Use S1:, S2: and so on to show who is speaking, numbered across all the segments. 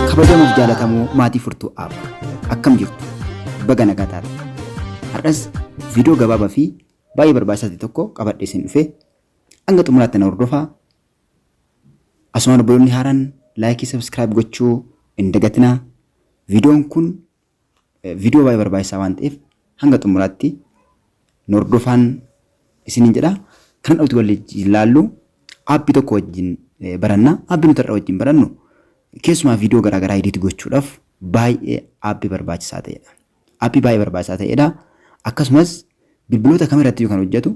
S1: Kabajamuuf jaalatamuu maatii furtuu app akkam jirtu baga nagaa taate. Har'as viidiyoo gabaabaa fi baay'ee barbaachisaa ta'e tokko qabadhee isin dhufe hanga xumuraatti na hordofaa. Asumaan obboloonni haaraan laayikii subscribe gochuu hin dagatinaa. Viidiyoon kun viidiyoo baay'ee barbaachisaa waan ta'eef hanga xumuraatti nu hordofaan isiniin jedha. Kan nuti waliin ilaallu aappii tokko wajjin baranna. Aappii nuti har'a wajjin barannu keessumaa viidiyoo garaagaraa edit gochuudhaaf baay'ee aappii barbaachisaa ta'edha. Aappii baay'ee barbaachisaa ta'edha. Akkasumas bilbiloota kamirratti kan hojjetu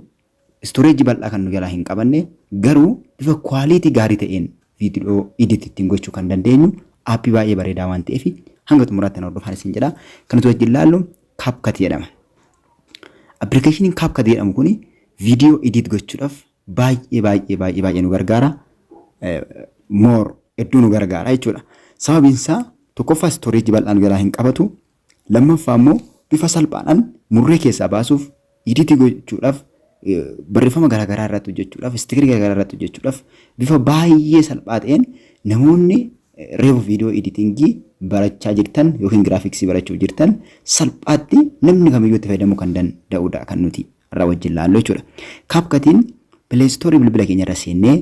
S1: istoreejii bal'aa kan nu jalaa hin qabanne garuu bifa kwaaliitii gaarii ta'een viidiyoo edit ittiin gochuu kan dandeenyu aappii baay'ee bareedaa waan ta'eef hanga xumuraatti na hordofaan isin jedha. Kan nuti wajjin ilaallu CapCut jedhama. Appilikeeshiniin CapCut jedhamu kun viidiyoo edit gochuudhaaf baay'ee baay'ee baay'ee baay'ee nu gargaara. More hedduu nu gargaara jechuudha. Sababiin isaa tokkoffaa istoreejii bal'aa nu jalaa hin qabatu. Lammaffaa immoo bifa salphaadhaan murree keessaa baasuuf iditii gochuudhaaf barreeffama garaagaraa irratti hojjechuudhaaf istikirii garaagaraa irratti hojjechuudhaaf bifa baay'ee salphaa ta'een namoonni reefu viidiyoo editingii barachaa jirtan yookiin giraafiksii barachuuf jirtan salphaatti namni kamiyyuu itti fayyadamuu kan danda'udha kan nuti irraa wajjin laallu jechuudha. CapCutiin Play Store bilbila keenya irra seennee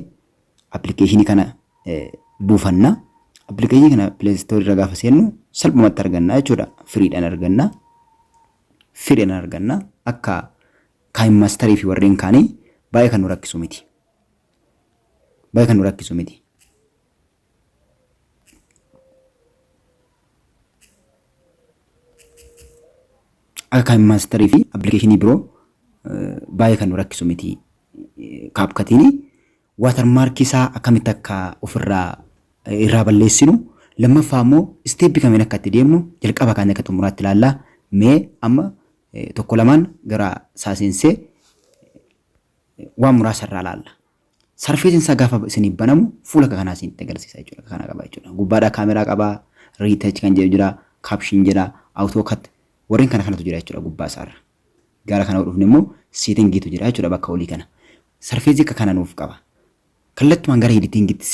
S1: appilikeeshinii kana buufanna. Appilikeeshinii kana Play Store irra gaafa seennu salphumatti arganna jechuudha. Firiidhaan arganna. Firiidhaan arganna. Akka KineMasterii fi warreen kaanii baay'ee kan nu rakkisu miti. Baay'ee kan nu rakkisu miti. Akka KineMasterii fi appilikeeshinii biroo baay'ee kan nu rakkisu miti. CapCutiin waatarmaarkii isaa akkamitti akka ofirraa irraa balleessinu lammaffaa immoo isteeppii kamiin akka itti deemnu jalqaba kaanii akka xumuraatti ilaalla. Mee amma tokko lamaan gara isaa seensee waan muraasa irraa ilaalla. Sarfeesiin isaa gaafa isiniif banamu fuula akka kanaa isinitti agarsiisa jechuudha. Akka kana qaba jechuudha. Gubbaadhaa kaameraa qaba, retouch kan jedhu jira, caption jira, auto cut warreen kana kanatu jira jechuudha gubbaa isaarra. Gara kana dhufne immoo seetingiitu jira jechuudha bakka olii kana. Sarfeesii akka kana nuuf qaba. Kallattumaan gara editingitti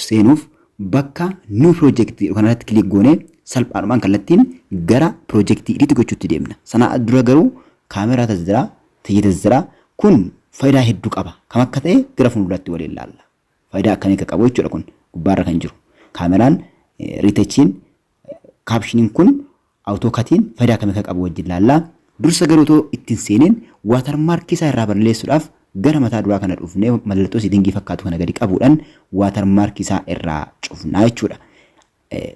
S1: seenuuf bakka new project jedhu kanarratti click goonee salphaadhumaan kallattiin gara piroojeektii edit gochuutti deemna. Sana dura garuu kaameraa tas jira, tiyyitas jira. Kun faayidaa hedduu qaba. Kam akka ta'e gara fuulduraatti waliin ilaalla. Faayidaa akkamii akka qabu jechuudha kun gubbaarra kan jiru. Kaameraan riitechiin kaapshiniin kun awutookatiin faayidaa akkamii akka qabu wajjin ilaalla. Dursa garuu otoo ittiin seeneen waatarmaarkii isaa irraa balleessuudhaaf gara mataa duraa kana dhufnee mallattoo siitingii fakkaatu kana gadi qabuudhaan waatarmaarkii isaa irraa cufnaa jechuudha.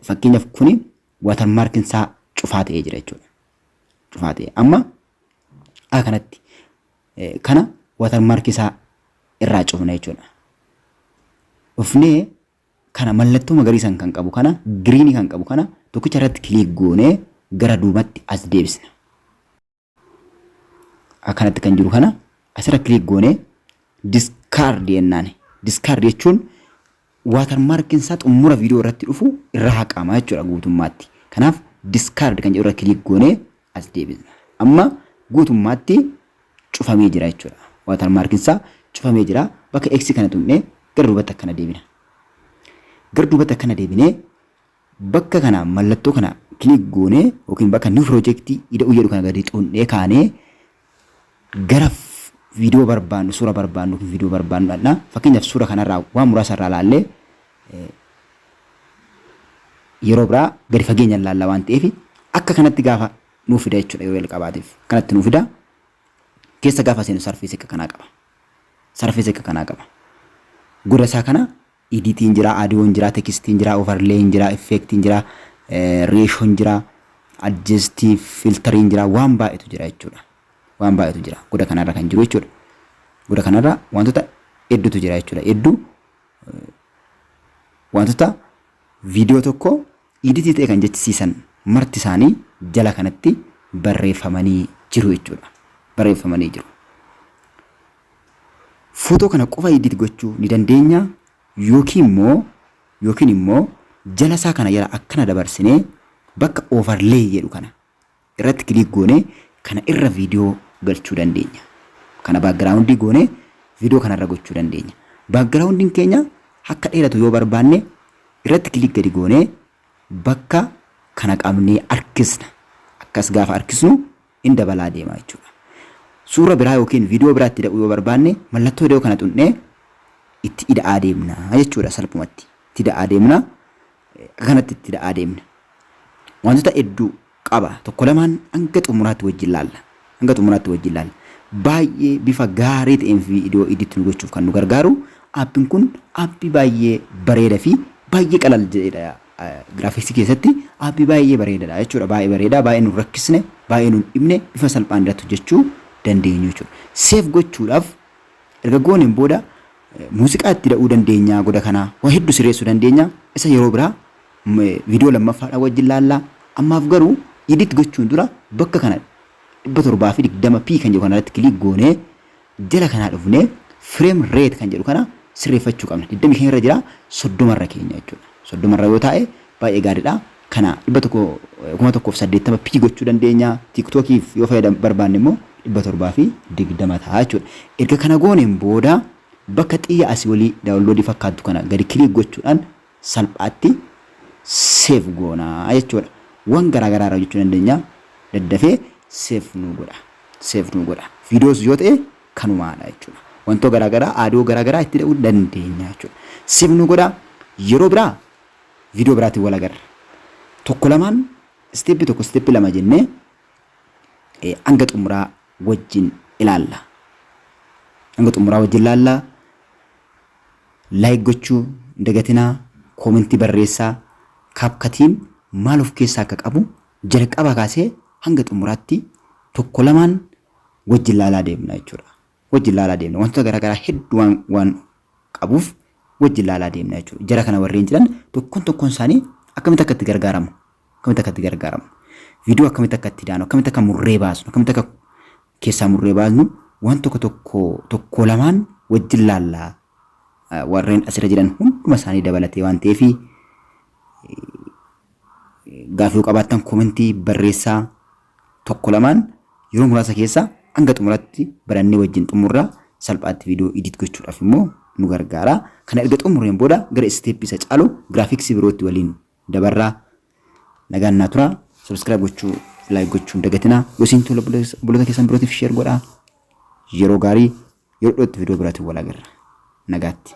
S1: Fakkeenyaaf kuni waatarmaarkiin isaa cufaa ta'ee jira jechuudha. Cufaa ta'e. Amma akka kanatti kana waatarmaarkii isaa irraa cufna jechuudha. Dhufnee kana mallattoo magariisan kan qabu kana giriinii kan qabu kana tokkicha irratti kiliik goonee gara duubatti as deebisna. Akkanatti kan jiru kana asirra kiliik goonee discard jennaan. Discard jechuun waatarmaarkiin isaa xumura viidiyoo irratti dhufu irraa haqama jechuudha guutummaatti. Kanaaf discard kan jedhu irra kiliik goonee as deebisna. Amma guutummaatti cufamee jira jechuudha. Waatarmaarkiin isaa cufamee jira. Bakka X kana tuqnee gara duubatti akkana deebina. Gara duubatti akkana deebinee bakka kana mallattoo kana kiliik goonee yookiin bakka new project ida'uu jedhu kana gadi xuqnee kaanee gara viidiyoo barbaannu suura barbaannu yookiin viidiyoo barbaannu dhaqna. Fakkeenyaaf suura kanarraa waan muraasa irraa ilaallee yeroo biraa gadi fageenyaan ilaalla waan ta'eef akka kanatti gaafa nuu fida jechuudha yeroo jalqabaatiif. Kanatti nuu fida. Keessa gaafa seenu sarfiis akka kanaa qaba. Sarfiis akka kanaa qaba. Goda isaa kana editiin jira, audioon jira, tekstiin jira, overlayin jira, effectiin jira, ratioon jira, adjustii, filteriin jira, waan baay'eetu jira jechuudha. Waan baay'eetu jira. Goda kanarra kan jiru jechuudha. Goda kanarra wantoota hedduutu jira jechuudha. Hedduu wantoota viidiyoo tokko iditii ta'e kan jechisiisan marti isaanii jala kanatti barreeffamanii jiru jechuudha. Barreeffamanii jiru. Footoo kana qofa edit gochuu ni dandeenya yookiin immoo yookiin immoo jala isaa kana jala akkana dabarsinee bakka overlay jedhu kana irratti click goonee kana irra viidiyoo galchuu dandeenya. Kana background goonee viidiyoo kanarra gochuu dandeenya. Backgroundiin keenya akka dheeratu yoo barbaanne irratti click gadi goonee bakka kana qabnee harkisna. Akkas gaafa harkisnu in dabalaa deema jechuudha. Suura biraa yookiin viidiyoo biraa itti ida'uu yoo barbaanne mallattoo ida'uu kana xunnee itti ida'aa deemna jechuudha salphumatti. Itti ida'aa deemna. Akka kanatti itti ida'aa deemna. Wantoota hedduu qaba. Tokko lamaan hanga xumuraatti wajjin laalla. Hanga xumuraatti wajjin laalla. Baay'ee bifa gaarii ta'een viidiyoo edit nu gochuuf kan nu gargaaru aappiin kun aappii baay'ee bareeda fi baay'ee qalal jedhedha. Giraafiksii keessatti aappii baay'ee bareedadha jechuudha. Baay'ee bareeda, baay'ee nu rakkisne, baay'ee nu dhibne bifa salphaan irratti hojjechuu dandeenyu jechuudha. Seef gochuudhaaf erga gooneen booda muuziqaa itti da'uu dandeenya goda kanaa waa hedduu sirreessuu dandeenya. Isa yeroo biraa viidiyoo lammaffaadhaan wajjin laallaa. Ammaaf garuu edit gochuun dura bakka kana 720p kan jedhu kanarratti click goonee jala kanaa dhufnee frame rate kan jedhu kana sirreeffachuu qabna. 25 irra jira 30 irra keenya jechuudha. 30 irra yoo taa'e baay'ee gaariidha. Kana 1080 p gochuu dandeenya. TikTokiif yoo fayyadam barbaanne immoo 720 ta'a jechuudha. Erga kana gooneen booda bakka xiyya asii olii daawunloodii fakkaattu kana gadi click gochuudhaan salphaatti save goona jechuudha. Waan garaa garaa irraa hojjechuu dandeenya. Daddafee save nu godha. Save nu godha. Viidiyoos yoo ta'e kanumaadha jechuudha. Wantoota garaa garaa aadiyoo garaa garaa itti dha'uu dandeenya jechuudha. Save nu godha. Yeroo biraa viidiyoo biraatiin wal agarra. Tokko lamaan isteeppii tokko isteeppii lama jennee hanga xumuraa wajjin ilaalla. Hanga xumuraa wajjin ilaalla. Like gochuu hin dagatinaa, koomentii barreessaa, CapCutiin maal of keessaa akka qabu jalqabaa kaasee hanga xumuraatti tokko lamaan wajjin laalaa deemna jechuudha. Wajjin laalaa deemna. Wantoota garaagaraa hedduu waan waan qabuuf wajjin laalaa deemna jechuudha. Jara kana warreen jiran tokkoon tokkoon isaanii akkamitti akka itti gargaaramu akkamitti akka itti gargaaramu viidiyoo akkamitti akka itti daanu akkamitti akka murree baasnu akkamitti akka keessaa murree baasnu waan tokko tokko tokko lamaan wajjin laallaa warreen asirra jiran hunduma isaanii dabalatee waan ta'eef gaafii yoo qabaattan komentii barreessaa tokko lamaan yeroo muraasa keessa hanga xumuraatti barannee wajjin xumurra salphaatti viidiyoo edit gochuudhaaf immoo nu gargaara. Kana erga xumurreen booda gara isteeppii isa caalu giraafiksii birootti waliin dabarraa. Nagaan naa turaa. Subscribe gochuu, like gochuu hin dagatinaa. Yoo isin tola obboloota keessan birootiif share godhaa. Yeroo gaarii yeroo dhiyootti viidiyoo biraatiin wal agarra. Nagaatti.